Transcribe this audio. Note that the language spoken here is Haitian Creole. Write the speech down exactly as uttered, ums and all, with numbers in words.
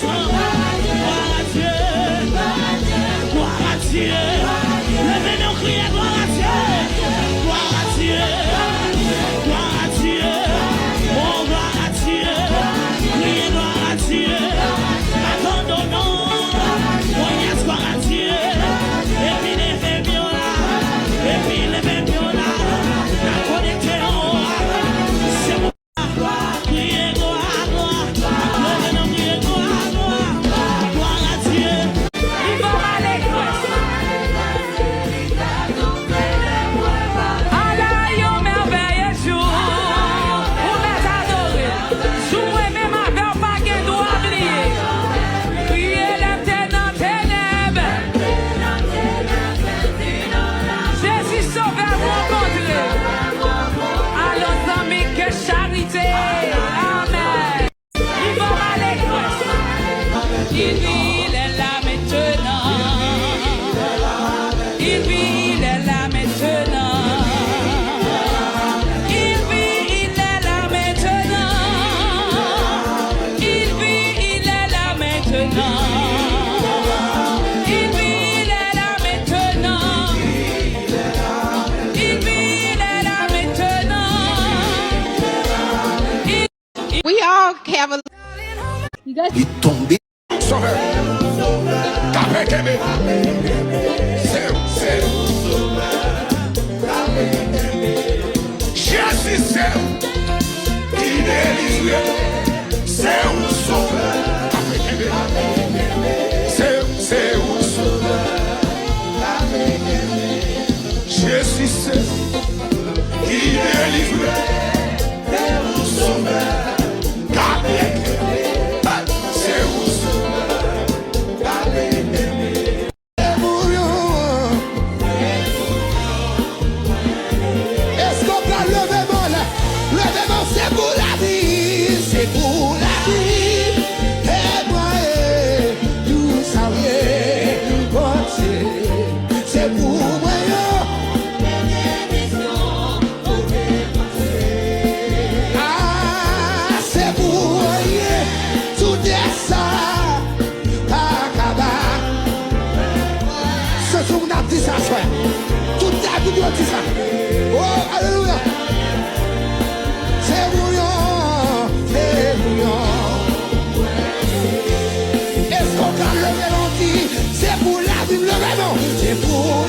Gloire à Dieu. Gloire à Dieu. Leve men w, kriye gloire à Dieu. Gloire à Dieu. Gloire à Dieu. Oh, gloire à Dieu. Kriye gloire à Dieu. Abandonons. Oh, yes, gloire à Dieu. Epi leve men w la. Epi leve men w la. N ap konekte anwo a. Se Kriye glwa, glwa, glwa. Leve nan kriye glwa, glwa. Gloire à Dieu. Li fò pale Kris. Ala yon mèvèye jou. Ou mèt adore. Jou mwen menm avè w pa gen dwa bliye. Kriye lè m te nan tenèb. Jezi Sovè m rankontre. Alò zanmi, ke charite. Amèn. Li fò pale Kris. Il vit, il est là maintenant. Il vit, il est là maintenant. Il vit, il est là maintenant. Il vit, il est là maintenant. Il vit, il est là maintenant. Il vit, il est là maintenant. Il We all have a You guys Li tonbe. Sovè. Kanpe kenbe. Se, se. Jezi se ou ki delivre. Se ou sovè. Kanpe kenbe. Se, se ou sovè. Jezi se ou ki delivre. Se ou sovè. Kanpe kenbe. Se ou sovè. Kanpe kenbe. Èske w pral leve men w la? Leve men w, se pou lavi, se pou lavi. Temwaye, tou sa w ye, Bondye, se pou mwen yo. Ah, se pou anyen, tout sa pa kaba. Se sou moun ap di sa, frè. Tout lavi nou di sa. Oh, alelouya. Se pou yon, se pou yon. Èske w ka leve men w di, se pou lavi m, leve non. Se pou